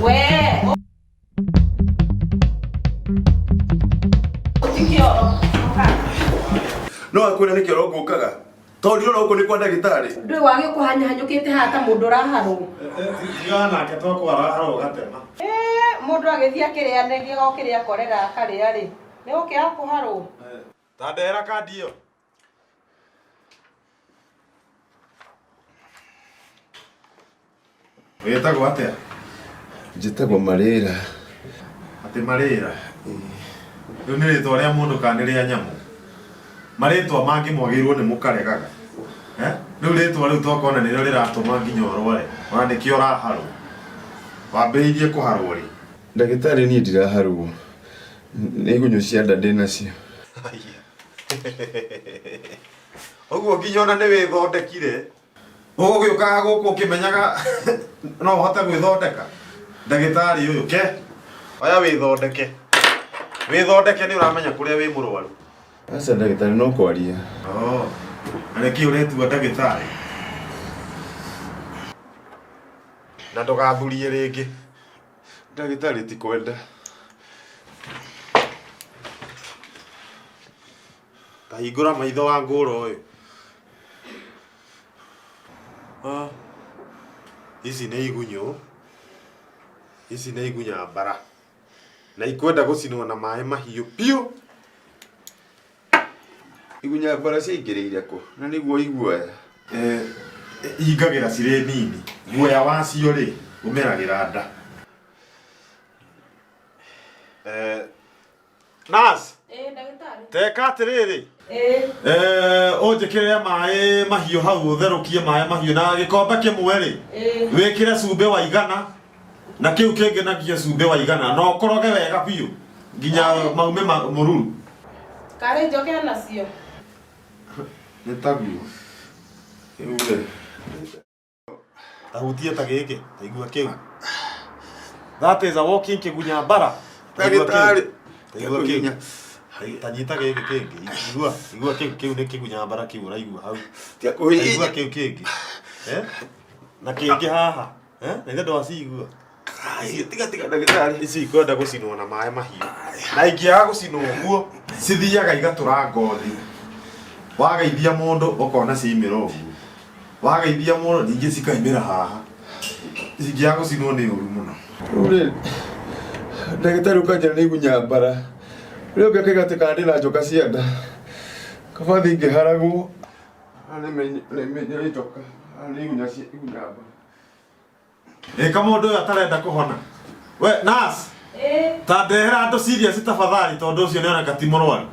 We. Ũtikĩoro. No akwĩra nĩ kĩoro ngũkaga. Tondũ ndirona gũkũ nĩ kwa ndagĩtarĩ. Ndũĩ wagĩkũhanyahanyũkĩte haha ta mũndũ ũraharwo. Tigana nake twakwa araharwo gatema. Eh, mũndũ agĩthiĩ akĩrĩanĩria o kĩrĩa akorera akarĩa rĩ, nĩ gũkĩaga kũharwo. Ta ndehera kandi ĩyo. Wĩtagwo atĩa? Njĩtagwo Marĩra. Atĩ Marĩra? Rĩu nĩ rĩtwa rĩa mũndũ kana nĩ rĩa nyamũ? Marĩtwa mangĩ mwagĩrĩirwo nĩ mũkaregaga. Eh? Rĩu rĩtwa rĩu tokona nĩrĩo rĩratũma nginya ũrware. Ona nĩkĩo ũraharwo. Wambĩrĩirie kũharwo rĩ? Ndagĩtarĩ niĩ ndiraharwo. Nĩ igunyũ cia nda ndĩnacio. Ũguo nginya ona nĩ wĩthondekire. Ũgũgĩũkaga gũkũ ũkĩmenyaga no ũhote gwĩthondeka. Ndagĩtarĩ ũyũ ke oya wĩthondeke. Wĩthondeke nĩ ũramenya kũrĩa wĩ mũrwaru. Aca ndagĩtarĩ no kwaria. Oh, na nĩkĩ ũretua ndagĩtarĩ? Na ndũgathurie rĩngĩ. Ndagĩtarĩ ti kwenda. Ta hingũra maitho wa ngũra ũyũ. Ah, ici nĩ igunyũ. Ici nĩ igunya mbara. Na ikwenda gũcinwo na maĩ mahiũ piũ. Igunya mbara ciaingĩrĩire kũ? Na nĩguo iguoya. Eh, ingagĩra cirĩ nini. Guoya wacio rĩ, ũmeragĩra nda. Eh, nurse, Ĩĩ ndagĩtarĩ. teka atĩrĩrĩ. Ĩĩ. Eh, ũnjĩkĩrĩre maĩ mahiũ hau ũtherũkie maĩ mahiũ na gĩkombe kĩmwe rĩ Ĩĩ. wĩkĩre cumbĩ wa igana na kĩu kĩngĩ nakĩo cumbĩ wa igana na ũkoroge wega biũ nginya maume mũruru. Karĩ njoke nacio. Nĩ taguo. Rĩu rĩ. Tahutie ta gĩkĩ, ta igua kĩu. That is a walking kĩgunya mbara. Ta igua kĩu. Ndagĩtarĩ. Ta igua kĩu. Ta nyita gĩkĩ kĩngĩ. Igua, igua kĩu kĩu nĩ kĩgunya mbara kĩu ũraigua hau. Tia Ta igua kũhihinya. kĩu kĩngĩ. Eh? Na kĩngĩ haha. Eh? Na ithe ndwacigua. Ai, Tiga tiga ndagĩtarĩ. Ici ikwenda gũcinwo na maĩ mahiũ. Na ingĩaga gũcinwo ũguo, cithiaga igatũra ngothi. Wageithia mũndũ ũkona ciaimĩra ũguo. Wageithia mũndũ ningĩ cikaimĩra haha. Cingĩaga gũcinwo nĩ ũru mũno. Rĩu rĩ, ndagĩtarĩ ũkanjĩra nĩ igunya mbara. Ũrĩa ũngĩ akaiga atĩ kana ndĩna njoka cia nda. Kaba thiĩ ngĩharagwo. Nĩ njoka. Nĩ igunya cia igunya mbara. Ĩka mũndũ ũyũ atarenda kũhona. We nurse, Ĩĩ. ta ndehera andũ serious tafadhali tondũ ũcio nĩ oneka ti mũrwaru.